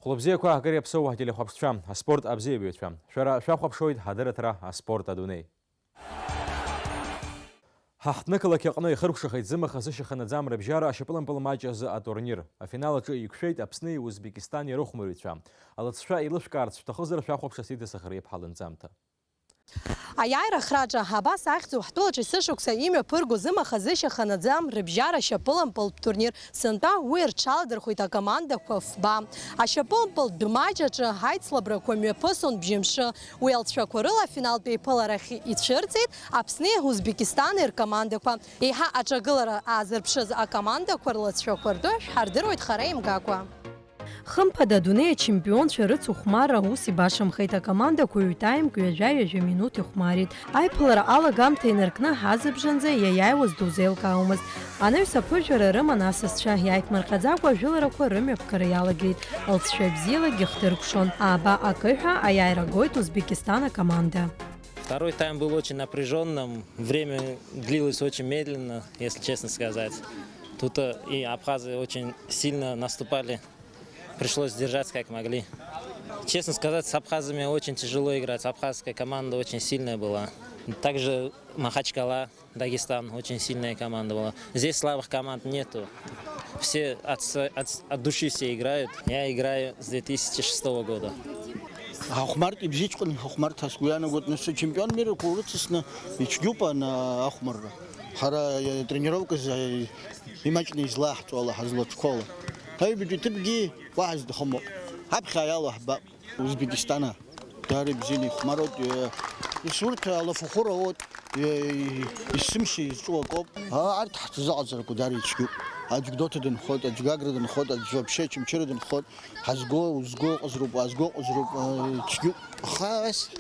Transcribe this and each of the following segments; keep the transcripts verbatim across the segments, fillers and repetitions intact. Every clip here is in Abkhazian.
Хәлыбзиақәа, акыр иаԥсоу ҳтелехәаԥшцәа, аспорт абзиабаҩцәа, шәара шәахәаԥшуеит ҳадырраҭара Аспорт адунеи. Ҳаҳҭнықалақь аҟны ихыркәшахеит зымаха зышьаха наӡам рыбжьара ашьапылампыл маҷ азы атурнир. Афинал аҿы еиқәшәеит Аԥсни Узбекистани рыхәмарҩцәа. Алыҵшәа еилышәкаарц шәҭахызар, шәахәаԥш асиҭ асахариаԥҳа лынҵамҭа. Аиааира ахраҿа, абас ахьӡуп ҳтәылаҿы есышықәса имҩаԥырго зымаха зышьаха наӡам рыбжьара ашьапылампылтә турнир. Сынтәа уи рҽаладырхәит акомандақәа фба. Ашьапылампылтә маҷ аҿы аицлабрақәа мҩаԥысон бжьымшы. Уи алҵшәақәа рыла афиналтә еиԥыларахь ицәырҵит Аԥсни Узбекистани ркомандақәа. Еиҳа аҿагылара аазырԥшыз акомандақәа рлыҵшәақәа ртәы шәҳардыруеит хара имгакәа. Хымԥада, адунеи ачемпионцәа рыцыхәмарра ус ибашамхеит, акомандақәа ҩ-таймк ҩажәа-ҩажәа минуҭ ихәмарит. Аиԥылара алагамҭа инаркны ҳазыбжанӡа иаиааиуаз дузеилкаауамызт. Анаҩс аԥыжәара рыман асасцәа, иааиԥмырҟьаӡакәа ажәыларақәа рымҩаԥгара иалагеит. Лҵшәа бзиалагьы хдыркәшон. Ааба акы ҳәа аиааира гоит Узбекистан акоманда. Второй тайм был очень напряжённым, время длилось очень медленно, если честно сказать. Тут э, и абхазы очень сильно наступали. Пришлось держаться как могли. Честно сказать, с абхазами очень тяжело играть. Абхазская команда очень сильная была. Также Махачкала, Дагестан, очень сильная команда была. Здесь слабых команд нету. Все от, с- от, с- от души все играют. Я играю с две тысячи шестого года. Ҳахәмарт ибзиаҵәҟьан, ҳахәмарт ҳазгәы иаанагоит, нас ачемпион миррақәа урыцысны ицәгьоуп ана ахәмарра. Ҳара, э, тренировказ, э, имаҷны излаҳҵо ала, ҳазлаҽқәоу ала. Ҳаҩбатәи ҭыԥгьы уаҳа зҭахым ыҟам. Ҳаԥхьа иалоу ҳбап. Узбекистана. Даара ибзианы ихәмаруеит, э, ус урҭ алафахәыра уоуит, э, есымша изҿу акоуп. А, арҭ ҳҭазыҟаҵарақәа даара ицәгьоуп. Аӡә Гәдоуҭа дынхоит, аӡә Гагра дынхоит, аӡә вообще Очамчыра дынхоит. Ҳазго, узго ыҟазароуп, уаазго ыҟазароуп, э, цәгьоуп. Аха ас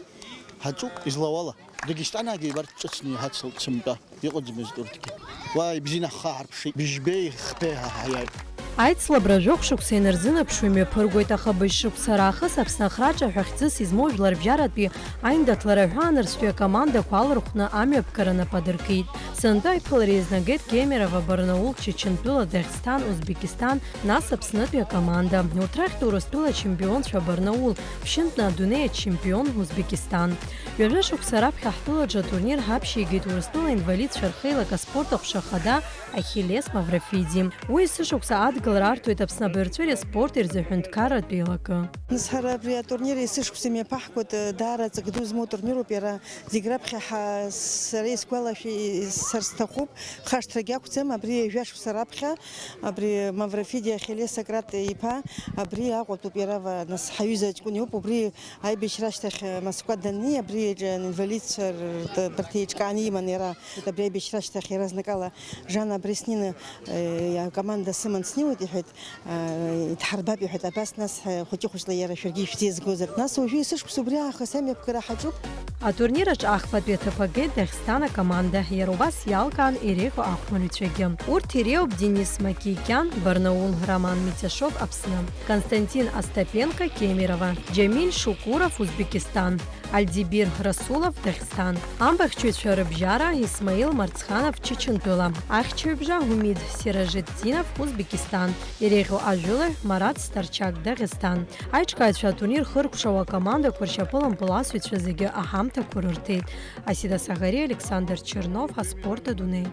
ҳаҿуп излауала. Дагестанаагьы абарҭ ҿыцны иҳацлт сынтәа. Иҟаӡамызт урҭгьы. Уа, ибзианы ҳхы ҳарԥшит. Быжьбеи хԥеи ҳа ҳаиааит. Аицлабра жәохә шықәса инарзынаԥшуа имҩаԥыргоит, аха быжь шықәса раахыс Аԥсны ахраҿа ҳәа хьӡыс измоу жәларбжьаратәи аиндаҭлара ҳәа анырцәтәи акомандақәа алархәны амҩаԥгара нап адыркит. Сынтәа аиԥылара еизнагеит Кемерово, Барнаул, Чачынтәыла, Даӷьсҭан, Узбекистан, нас Аԥснытәи акоманда. Урҭ рахьтә Урыстәыла ачемпионцәа Барнаул, ԥшьынтәны адунеи ачемпион Узбекистан. Ҩажәа шықәса раԥхьа ҳтәылаҿы атурнир ҳаԥшьигеит Урыстәыла инвалидцәа рхеилак аспорт аҟәша ахада Ахиллес Маврофиди. Уи есышықәса адгылара арҭоит Аԥсны абаҩрҵәыреи аспорти рзы аҳәынҭқарратә еилакы. Нас ҳара абри атурнир есышықәса имҩаԥаҳгоит, даара ҵак ду змоу турнируп иара. Зегь раԥхьа ҳа-, сара исгәалашәа, са сҭахуп, хашҭрагьы ақәӡам, абри ҩажәа шықәса раԥхьа, абри Маврофиди Ахиллес Сократ иԥа, абри Аҟәатәуп иара, ва-, нас ҳаҩыза ҷкәын иоуп, убри аибашьра ашьҭахь, э, Москва даннеи, абри еиҿ-, инвалидцәа ртә-, абарҭ еиҿкааны иман иара. Абри аибашьра ашьҭахь иаразнакала Жана абри снеины, э, акоманда сыман снеиуеит, иҳәеит, э, идҳарбап, иҳәеит, абас нас, э, хәыҷы-хәыҷла иара шәаргьы ишәзеизгозар. Нас уажәы есышықәса убри аахыс амҩаԥгара ҳаҿуп. Атурнир аҿы ахԥатәи аҭыԥ агеит Даӷьсҭан акоманда, иара убас иалкаан Иреиӷьу ахәмарҩцәагьы. Урҭ иреиуоуп Денис Макикиан, Барнаул, Роман Митяшов, Аԥсны, Константин Остапенко, Кемерово, Џьамиль Шукуров, Узбекистан, Альдибир Расулов, Даӷьсҭан. Амбахьчаҩцәа рыбжьара Исмаил Марцханов, Чачынтәыла, ахьчаҩбжа Гәмиҭ Сиражетдинов, Узбекистан, иреиӷьу ажәылаҩ Марат Старчак, Даӷьсҭан. Аиҿкааҩцәа атурнир хыркәшауа акомандақәа ршьапылампыл асыҩцәа зегьы аҳамҭақәа рырҭеит. Асида Саӷариа, Александр Чернов, Аспорт адунеи.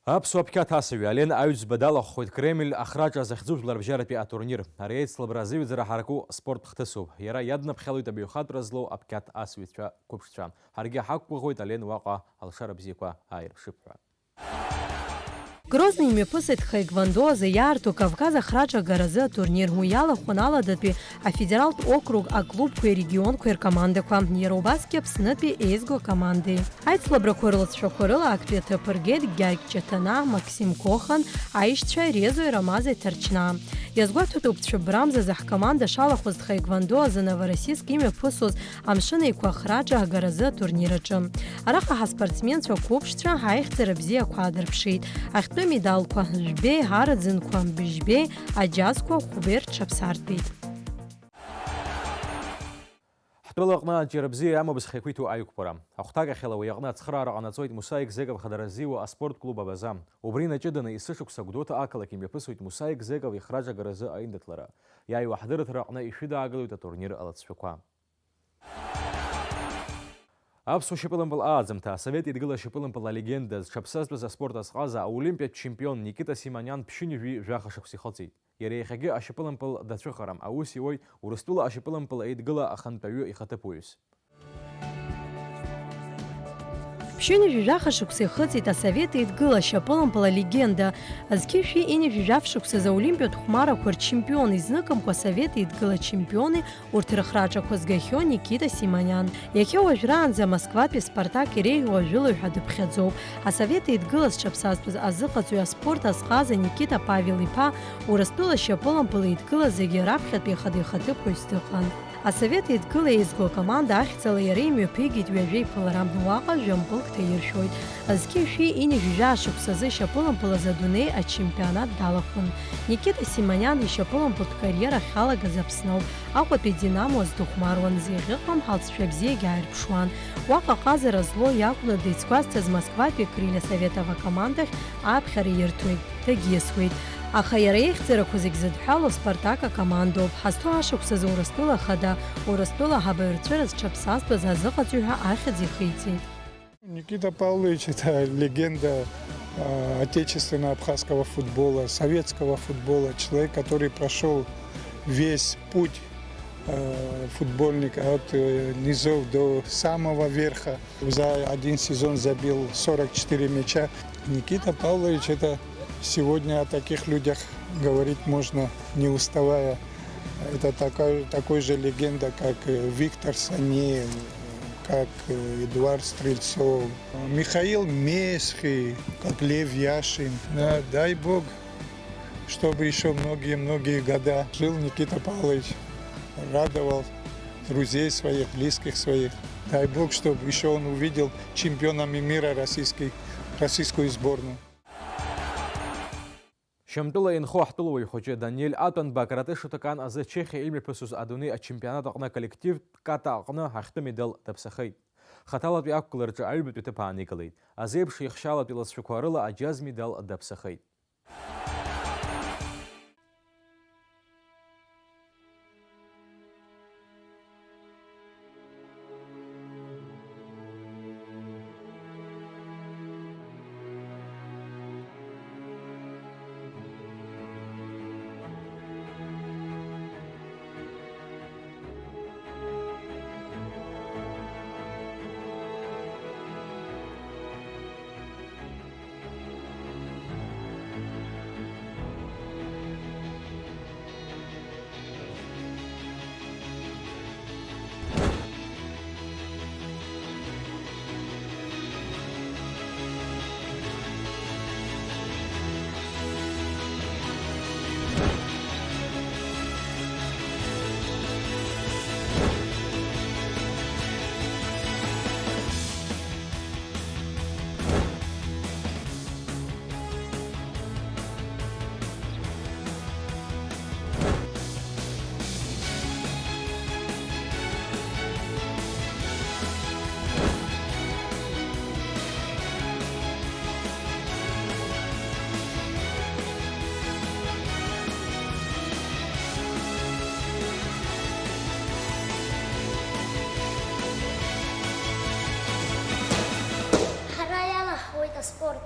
Аԥсуа аԥхьаҭасаҩы Ален Аҩӡба далахәхоит Кремль ахраҿа захьӡу жәларбжьаратәи атурнир. Ари аицлабра азыҩаӡара ҳараку спорт хҭысуп. Иара иаднаԥхьалоит абаҩхатәра злоу аԥхьаҭ асыҩцәа қәыԥшцәа. Ҳаргьы ҳақәгәыӷуеит Ален уаҟа алшара бзиақәа ааирԥшып ҳәа. Грозный имҩаԥысит тхэквондо азы иаарту Кавказ ахраҿа агаразы атурнир. Уи иалахәын Аладатәи афедералтә округ аклубқәеи арегионқәеи ркомандақәа, иара убасгьы Аԥснытәи еизго акомандеи. Аицлабрақәа рлыҵшәақәа рыла актәи аҭыԥ ргеит Гьаргь Ҷаҭанаа, Максим Кохан, аишьцәа Резои Рамазеи Ҭарчнаа. Иазгәаҭатәуп цәыббрамзазы ҳкоманда шалахәыз тхэквондо азы Новороссийск имҩаԥысуаз Амшын Еиқәа ахраҿа агаразы атурнир аҿы. Араҟа ҳаспортсменцәа қәыԥшцәа аихьӡара бзиақәа аадырԥшит. Ахьтәы медалқәа жәбеи, араӡынқәа быжьбеи, аџьазқәа хәбеи рҽаԥсартәит. Тәылаҟны аҿиара бзиа иамоуп зхы еиқәиҭу аиқәԥара. Ахәҭакахьала уи аҟны ацхыраара ҟанаҵоит Муса Егзеков Хадаразиуа аспорт клуб Абаза. Убри инаҷыданы есышықәса Гәдоуҭа ақалақь имҩаԥысуеит Муса Егзеков ихраҿагаразы аиндаҭлара. Иааиуа ҳдырраҭара аҟны ишәыдаагалоит атурнир алҵшәақәа. Аԥсуа шьапылампыл ааӡамҭа, Асовет Еидгыла ашьапылампыл алегенда, зҽаԥсазтәыз аспорт азҟаза, аолимпиатә чемпион Никита Симониан ԥшьынҩажәи жәаха шықәса ихыҵит. Иара иахьагьы ашьапылампыл дацәыхарам, аус иуеит Урыстәыла ашьапылампыл еидгыла ахантәаҩы ихаҭыԥуаҩыс. Ԥшьынҩажәи жәаха шықәса ихыҵит Асовет Еидгыла ашьапылампыл алегенда. Зқьи шәи ҩынҩажәи жәаф шықәсазы аолимпиатә хәмарақәа рчемпиони, зныкымкәа Асовет Еидгыла ачемпиони урҭ рыхраҿақәа згахьоу Никита Симониан. Иахьа уажәраанӡа Москватәи Спартак иреиӷьу ажәылаҩ ҳәа дыԥхьаӡоуп. Асовет Еидгыла зҽаԥсазтәыз азыҟаҵаҩ аспорт азҟаза Никита Павел-иԥа Урыстәыла ашьапылампыл еидгыла зегьы раԥхьатәи ахада ихаҭыԥуаҩс дыҟан. Асовет Еидгыла еизго акоманда ахьӡала иара имҩаԥигеит ҩажәа иԥылара, уаҟа жәампылк ҭаиршәуеит. Зқьи шәи ҩынҩажәи жәаа шықәсазы ашьапылампыл азы адунеи ачемпионат далахәын. Никита Симониан ишьапылампылтә кариера ахьалагаз Аԥсны ауп. Аҟәатәи Динамо азы дыхәмаруан, зеиӷьыҟам ҳалҵшәа бзиагьы ааирԥшуан. Уаҟа ҟазара злоу иакәны дызгәазҭаз Москватәи Крылья Советов акомандахь аԥхьара ирҭоит, дагьиасуеит. Аха иара ихьӡарақәа зегь зыдҳәалоу Спартак акомандоуп. Ҳазҭоу ашықәсазы Урыстәыла Ахада, Урыстәыла аҳабаҩрцәа рзы зҽаԥсазтәыз азыҟаҵаҩ ҳәа ахьӡ ихиҵеит. Никита Павлович — это легенда, а, отечественного абхазского футбола, советского футбола, человек, который прошёл весь путь, а, футбольника от, э, низов до самого верха. За один сезон забил сорок четыре мяча. Никита Павлович — это, сегодня о таких людях говорить можно, не уставая. Это такая, такой же легенда, как, э, Виктор Санеев, как, э, Эдуард Стрельцов, Михаил Месхий, как Лев Яшин. Да, дай Бог, чтобы ещё многие-многие года жил Никита Павлович, радовал друзей своих, близких своих. Дай Бог, чтобы ещё он увидел чемпионами мира российский, российскую сборную. Шьамтәыла инхо ҳтәылауаҩ хәыҷы Даниель Атәанба акарате шотокан азы Чехиа имҩаԥысуаз адунеи ачемпионат аҟны аколлективтә ката аҟны ахьтәы медал даԥсахеит. Хаҭалатәи ақәгылараҿы аҩбатәи аҭыԥ ааникылеит. Азеиԥш ихшьалатәи лызшәақәа рыла аџьаз медал даԥсахеит. Ҳара иалаҳхуеит аспорт.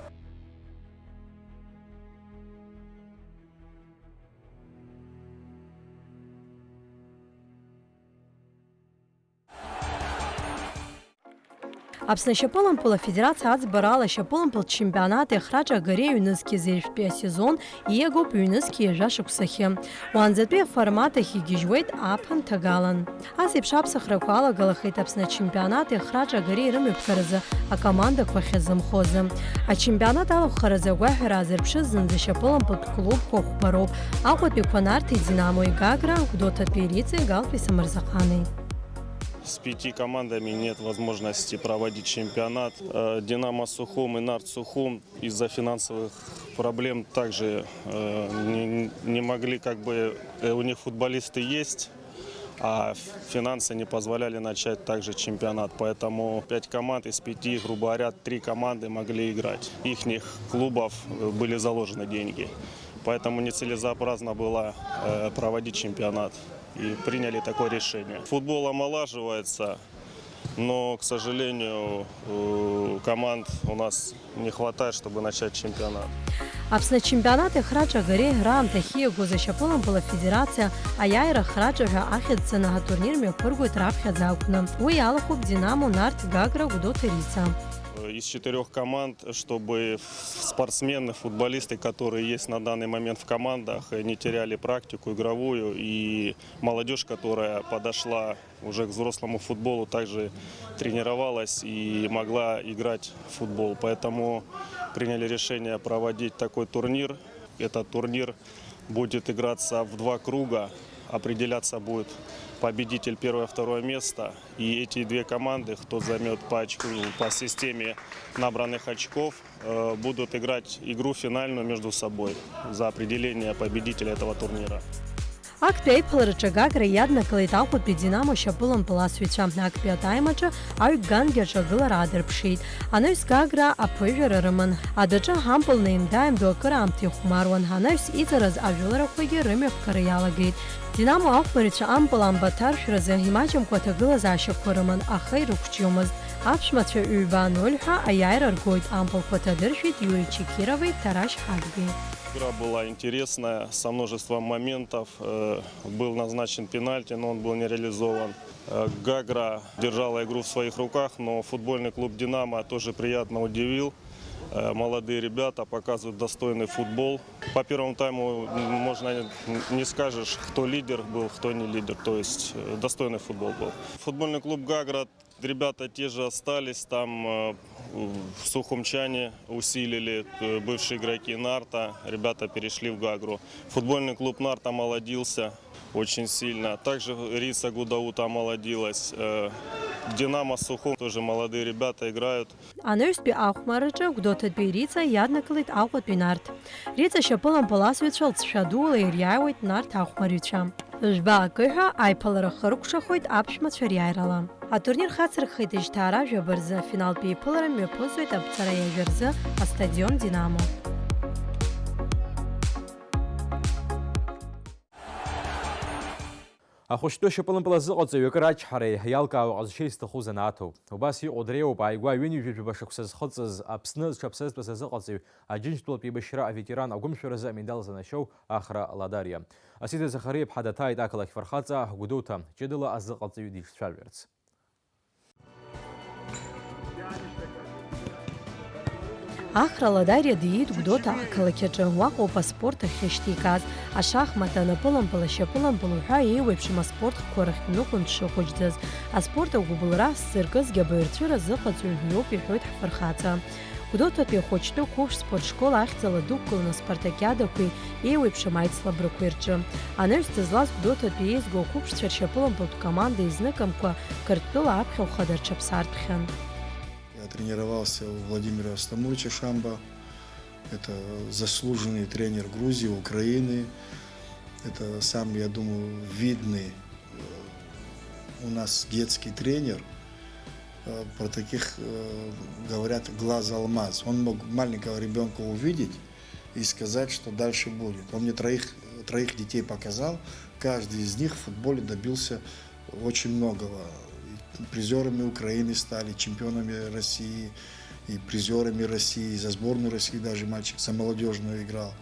Аԥсны ашьапылампыл афедерациа аӡбарала ашьапылампылтә чемпионати ахраҿы агареи аҩнызқьи зежәтәи асезон ииагоуп ҩнызқьи ҩажәа шықәсахьы. Уаанӡатәи аформат ахь игьежьуеит ааԥын ҭагалан. Ас еиԥш аԥсахрақәа алагалахеит Аԥсны ачемпионати ахраҿы агареи рымҩаԥгаразы акомандақәа ахьазымхозы. Ачемпионат алахәхаразы агәаҳәара аазырԥшыз зынӡа ашьапылампылтә клубқәа хәба роуп, Аҟәатәи Қәанарҭи Динамои Гагра, Гәдоуҭатәи Риҵеи, Галтәи Самырзаҟани. С пяти командами нет возможности проводить чемпионат. Э, Динамо Сухум и Нарт Сухум из-за финансовых проблем также, э, не, не могли, как бы, э, у них футболисты есть, А финансы не позволяли начать также чемпионат, поэтому пять команд из пяти, грубо говоря, три команды могли играть. Ихних клубов, э, были заложены деньги, поэтому нецелесообразно было, э, проводить чемпионат, и приняли такое решение. Футбол омолаживается, но, к сожалению, э, команд у нас не хватает, чтобы начать чемпионат. Аԥсны ачемпионати ахраҿы агареи раамҭа ахьиагоз ашьапылампыл афедерациа аиааира ахраҿы ҳәа ахьӡҵаны атурнир мҩаԥыргоит раԥхьаӡа акәны. Уи иалахәуп Динамо, Нарҭ, Гагра, Гәдоуҭа, Рица. Из четырёх команд, чтобы спортсмены, футболисты, которые есть на данный момент в командах, не теряли практику игровую, и молодёжь, которая подошла уже к взрослому футболу, также тренировалась и могла играть в футбол. Поэтому приняли решение проводить такой турнир. Этот турнир будет играться в два круга. Определяться будет победитель, первое, второе место. И эти две команды, кто займёт по очку, по системе набранных очков, э, будут играть игру финальную между собой за определение победителя этого турнира. Актәи аиԥылараҿы Гагра иаднакылеит Аҟәатәи Динамо шьапылампыласҩцәа. Актәи атайм аҿы аҩ-гангьы аҿагылара аадырԥшит. Анаҩс Гагра аԥыжәара рыман. Адәаҿы ампыл неимда-ааимдо акыраамҭа ихәмаруан. Анаҩс иҵарыз ажәыларақәагьы рымҩаԥгара иалагеит. Динамо ахәмарицәа ампыл амбаҭаршәразы имаҷымкәа аҭагылазаашьақәа рыман, аха ирықәҿиомызт. Аԥшәмацәа ҩба ноль ҳәа аиааира ргоит, ампылқәа ҭадыршәит Иури Чекирови Ҭарашь Ҳагби. Игра была интересная, со множеством моментов. Э, был назначен пенальти, но он был не реализован. Э, Гагра держала игру в своих руках, но футбольный клуб «Динамо» тоже приятно удивил. Э, молодые ребята показывают достойный футбол. По первому тайму, м, можно, н-, не скажешь, кто лидер был, кто не лидер. То есть, э, достойный футбол был. Футбольный клуб «Гагра», ребята те же остались. Там, э, в Сухумчане усилили, э, бывшие игроки «Нарта». Ребята перешли в «Гагру». Футбольный клуб «Нарта» омолодился очень сильно. Также «Рица» Гудаута омолодилась. Э, «Динамо» Сухум, тоже молодые ребята играют. Анаҩстәи ахәмарраҿы Гәдоуҭатәи Рица иаднакылеит Аҟәатәи Нарҭ. Рица шьапылампыласҩцәа лҵшәа дула ириааиуеит Нарҭ ахәмарҩцәа. Жәба акы ҳәа аиԥылара хыркәшахоит аԥшәмацәа риааирала. Атурнир хацыркхеит жьҭаара жәаба рзы, афиналтә еиԥылара мҩаԥысуеит аԥҵара ҩажәа рзы астадион «Динамо». Ахәыҷтәы шьапылампыл азыҟаҵаҩ акыр ачҳареи иалкаауа ҟазшьеи зҭаху занааҭуп. Убас иҟоу дреиуоуп ааигәа ҩынҩажәи жәаба шықәса зхыҵыз Аԥсны зҽаԥсазтәыз азыҟаҵаҩ, Аџьынџьтәылатә еибашьра аветеран агәымшәаразы амедал занашьоу Ахра Ладариа. Асида Захариа-ԥҳа даҭааит ақалақь Фырхаҵа, Гәдоуҭа, ҷыдала азыҟаҵаҩ дишцәажәарц. Ахра Ладариа диит Гәдоуҭа ақалақь аҿы, уаҟоуп аспорт ахьышьҭикааз, ашахмат, анапылампыл, ашьапылампыл уҳәа еиуеиԥшым аспорт хкқәа рахь днықәын дшыхәыҷӡаз. Аспорт агәыбылра сзыркызгьы абаҩрцәа рзыҟаҵаҩ иоуп, иҳәоит ҳфырхаҵа. Гәдоуҭатәи ахәыҷтәы қәыԥш спортшкол ахьӡала дықәгыланы аспартакиадақәеи еиуеиԥшым аицлабрақәеи рҿы. Анаҩс дызлаз Гәдоуҭатәи еизго ақәыԥшцәа ршьапылампылтә команда изныкымкәа Қырҭтәыла аԥхьа ухада рҽаԥсартәхьан. Я тренировался у Владимира Астамуровича Шамба. Это заслуженный тренер Грузии, Украины. Это самый, я думаю, видный, э, у нас детский тренер. Э, про таких, э, говорят, глаз алмаз. Он мог маленького ребёнка увидеть и сказать, что дальше будет. Он мне троих, троих детей показал. Каждый из них в футболе добился очень многого. И призёрами Украины стали, чемпионами России, и призёрами России, и за сборную России даже мальчик за молодёжную играл.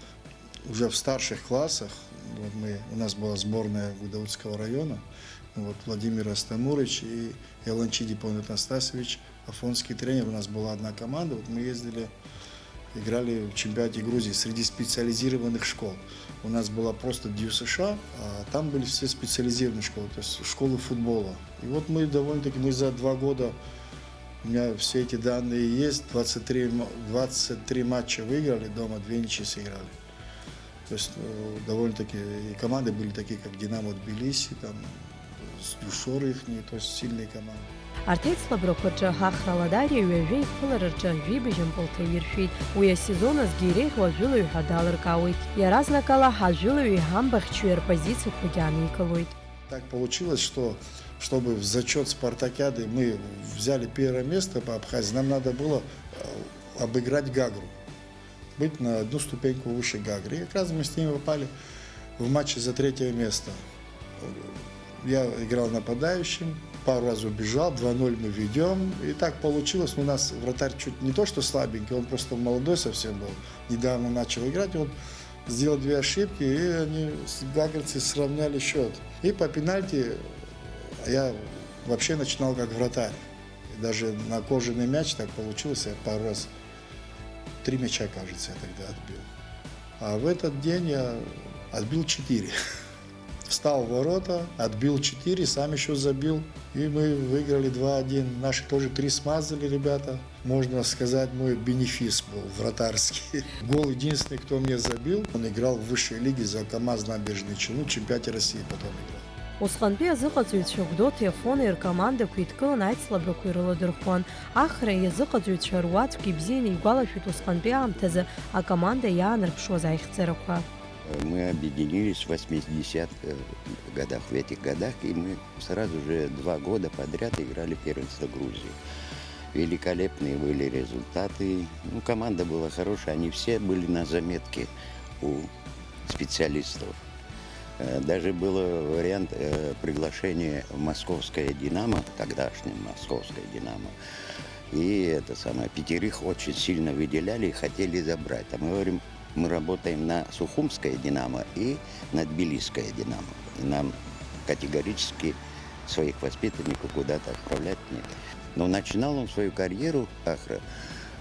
Уже в старших классах, вот мы, у нас была сборная Гудаутского района, вот Владимир Астамурович и Яланчиди Павел Анастасьевич, афонский тренер, у нас была одна команда, вот мы ездили, играли в чемпионате Грузии среди специализированных школ. У нас была просто ДЮСШ, а там были все специализированные школы, то есть школы футбола. И вот мы довольно-таки, мы за два года, у меня все эти данные есть, двадцать три ма-, двадцать три матча выиграли, дома две ничьи сыграли. То есть, э, довольно-таки и команды были такие, как «Динамо Тбилиси», там, с-, «Дюшор» ихние, то есть сильные команды. Арҭ аицлабрақәа рҿы Ахра Ладариа ҩажәа иԥылара рҿы жәибжь ампыл ҭаиршәит. Уи асезон азгьы иреиӷьу ажәылаҩ ҳәа далыркаауеит. Иаразнакала ажәылаҩи амбахьчҩи рпозициақәагьы ааникылоит. Так получилось, что чтобы в зачёт спартакиады мы взяли первое место по Абхазии, нам надо было э, обыграть Гагру, быть на одну ступеньку выше Гагры. И как раз мы с ними попали в матче за третье место. Я играл нападающим, пару раз убежал, два ноль мы ведем. И так получилось, ну, у нас вратарь чуть не то что слабенький, он просто молодой совсем был, недавно начал играть, он сделал две ошибки, и они, с- гагрцы, сравняли счет. И по пенальти я вообще начинал как вратарь. И даже на кожаный мяч так получилось, я пару раз, три мяча, кажется, я тогда отбил. А в этот день я отбил четыре. Встал в ворота, отбил четыре, сам еще забил. И мы выиграли два один. Наши тоже три смазали ребята. Можно сказать, мой бенефис был вратарский. Гол единственный, кто мне забил, он играл в высшей лиге за КамАЗ Набережные Челны, в чемпионате России потом играл. Усҟантәи азыҟаҵаҩцәа Гәдоуҭеи Афонеи ркомандақәа еидкыланы аицлабрақәа ирыладырхәуан. Ахра иазыҟаҵаҩцәа руаӡәк ибзианы игәалашәеит усҟантәи аамҭазы акоманда иаанарԥшуаз аихьӡарақәа. Мы объединились в восьмидесятых годах, в этих годах, и мы сразу же два года подряд играли первенство Грузии. Великолепные были результаты. Ну, команда была хорошая, они все были на заметке у специалистов. Э, Даже был вариант э, приглашения в московское «Динамо», тогдашнее московское «Динамо». И это самое, пятерых очень сильно выделяли и хотели забрать. А мы говорим, мы работаем на сухумское «Динамо» и на тбилисское «Динамо». И нам категорически своих воспитанников куда-то отправлять нет. Но начинал он свою карьеру, Ахра,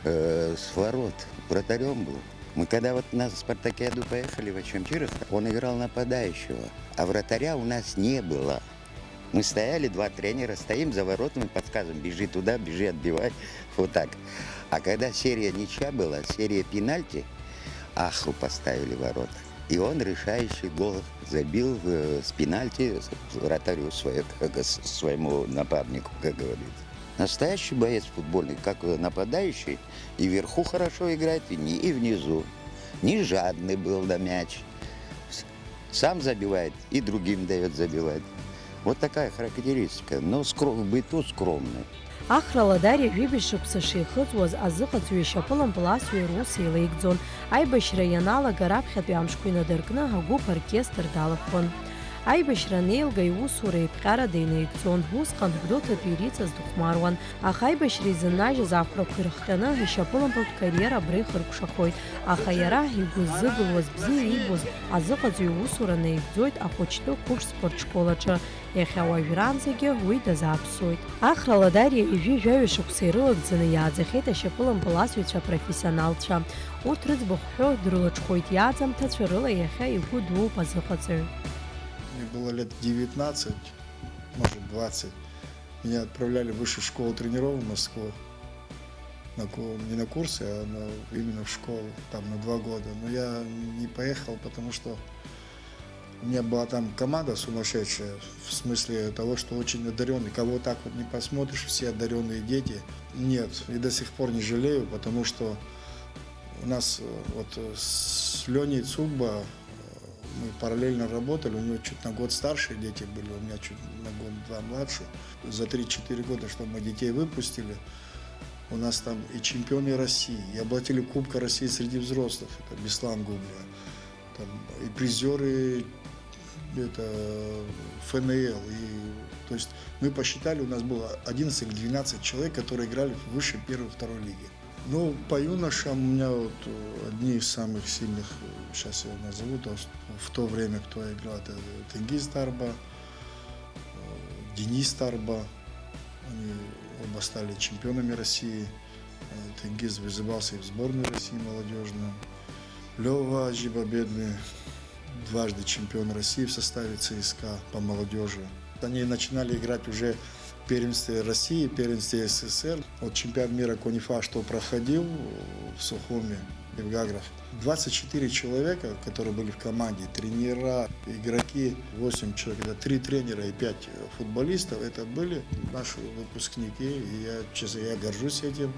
э, с ворот. Вратарем был. Мы когда вот на спартакиаду поехали в Очамчирах, он играл нападающего, а вратаря у нас не было. Мы стояли, два тренера, стоим за воротами, подсказываем, бежи туда, бежи, отбивай, вот так. А когда серия ничья была, серия пенальти, Ахру поставили в ворота. И он решающий гол забил э, с пенальти вратарю своему, как, с- своему напарнику, как говорится. Настоящий боец футбольный, как э, нападающий, и вверху хорошо играет, и, ни- и внизу. Не жадный был на мяч. С- Сам забивает и другим дает забивать. Вот такая характеристика. Но скро- в быту скромный. Ахра Ладариа жәибжь шықәса шихыҵуаз азыҟаҵаҩи ашьапылампыласҩи рус еилеигӡон. Аибашьра ианалага раԥхьатәи амшқәа инадыркны агәыԥ оркестр далахәын. Аибашьра анеилга иусура еиԥҟьарада инаигӡон, усҟан Гәдоуҭатәи ириҵаз дыхәмаруан. Аха аибашьра изыннажьыз ахәрақәа ирыхҟьаны ишьапылампылтә кариера абра ихыркәшахоит, аха иара игәы ззыгылуаз, бзиа иибоз азыҟаҵаҩ иусура наигӡоит ахәыҷтәы қәыԥш спорт школ аҿы. Иахьа уажәраанӡагьы уи дазааԥсоит. Ахра Ладариа ижәи жәаҩа шықәса ирылагӡаны иааӡахьеит ашьапылампыласҩцәа апрофессионалцәа. Урҭ рыӡбахә ҳәо дрылаҽхәоит иааӡамҭацәа рыла иахьа игәы дууп азыҟаҵаҩ. Мне было лет девятнадцать, может, двадцать. Меня отправляли в высшую школу тренеров в Москву. На, ку- не на курсы, а на- именно в школу, там на два года. Но я не поехал, потому что у меня была там команда сумасшедшая, в смысле того, что очень одаренный. Кого так вот не посмотришь, все одаренные дети. Нет, и до сих пор не жалею, потому что у нас э, вот э, с Леней Цугба э, мы параллельно работали, у него чуть на год старшие дети были, у меня чуть на год-два младше. За три-четыре года, что мы детей выпустили, у нас там и чемпионы России, и обладатели Кубка России среди взрослых, это Беслан Губля, там, и призеры это ФНЛ. И, то есть мы посчитали, у нас было одиннадцать или двенадцать человек, которые играли в высшей первой, второй лиге. Ну, по юношам у меня вот э, одни из самых сильных, сейчас я назову, то, что в то время, кто играл, это Тенгиз Тарба, э, Денис Тарба. Они оба стали чемпионами России. Э, Тенгиз вызывался и в сборную России молодежную. Лёва Жибабедный, дважды чемпион России в составе ЦСКА по молодежи. Они начинали играть уже в первенстве России, в первенстве СССР. Вот чемпионат мира КОНИФА, что проходил в Сухуми, Евгагров. Двадцать четыре человека, которые были в команде, тренера, игроки, восемь человек, это три тренера и пять футболистов, это были наши выпускники, и я, честно, я горжусь этим.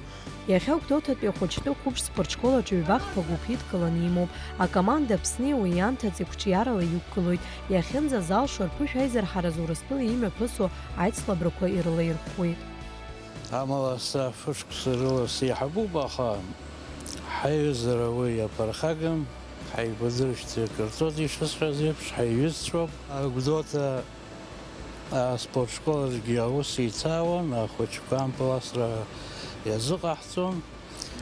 Иахьа Гәдоуҭатәи ахәыҷтәы қәыԥш спортшкол аҿы ҩбахԥа гәыԥ идкыланы имоуп. Акоманда Аԥсни уи ианҭаҵ иқәҿиарала иқәгылоит. Иахьынӡазалшо рԥышә аизырҳаразы Урыстәыла имҩаԥысуа аицлабрақәа ирылаирхәуеит. Амала са фышықәса рыла сеиҳабуп, аха ҳаиҩызара уи иаԥырхагам, ҳаибадыршәҭ акыр ҵуеит, ишысҳәаз еиԥш, ҳаиҩызцәоуп. Агәдоуҭа аспортшкол аҿгьы аус еицаауан, ахәыҷқәа ампыласра иазыҟаҳҵон.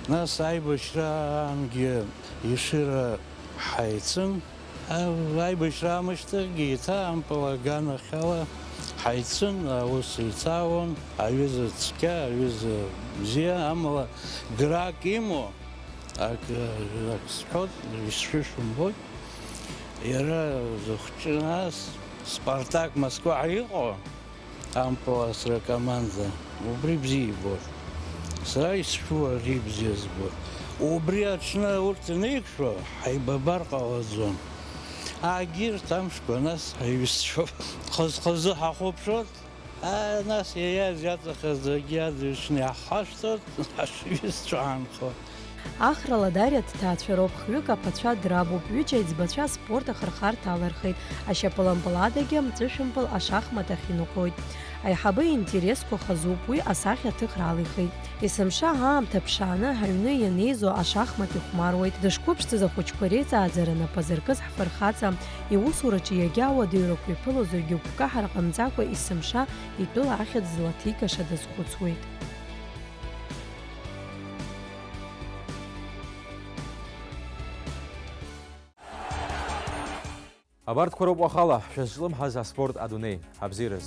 Нас аибашьраангьы Ешыра ҳаицын. А-, аибашьра аамышьҭахьгьы еиҭа ампыл аганахьала ҳаицын, аус еицаауан, аҩыза цқьа, аҩыза бзиа, амала грак имоу, ак, ак сҳәот, исшәышәымбоит, иара зыхәҷы нас Спартак Москва ҳәа иҟоу, ампыласра команда, убри бзиа ибоит. Сара исшәу ари бзиа збоит. Убри аҽны урҭ инеиқәшәо, ҳаибабар ҟалаӡом. Агьырҭ амшқәа нас ҳаиҩызцәоуп. Хаз-хазы ҳахәаԥшуеит, а, нас иаиааиз иаҵахаз зегьы адырҩаҽны иаҳхашҭуеит, ҳаиҩызцәа ҳаанхоит. Ахра Ладариа дҭаацәароуп, хҩык аԥацәа драбуп, ҩыџьа аиҵбацәа аспорт ахырхарҭа алырхит, ашьапылампыл адагьы амҵәышәымпыл ашахмат ахь иныҟәоит. Аиҳабы иинтересқәа хазуп, уи асахьа аҭыхра алихит. Есымша аамҭа ԥшааны ҳаҩны ианеизо ашахмат ихәмаруеит, дышқәыԥшӡаз ахәыҷқәа реиҵааӡара нап азыркыз ҳфырхаҵа, иусураҿы иагьа ауадаҩрақәа иԥылозаргьы гәкаҳара ҟамҵакәа есымша итәыла ахьӡ злаҭигаша дазхәыцуеит. Абарҭқәа роуп уахала шәызҿлымҳаз аспорт адунеи. Абзиараз.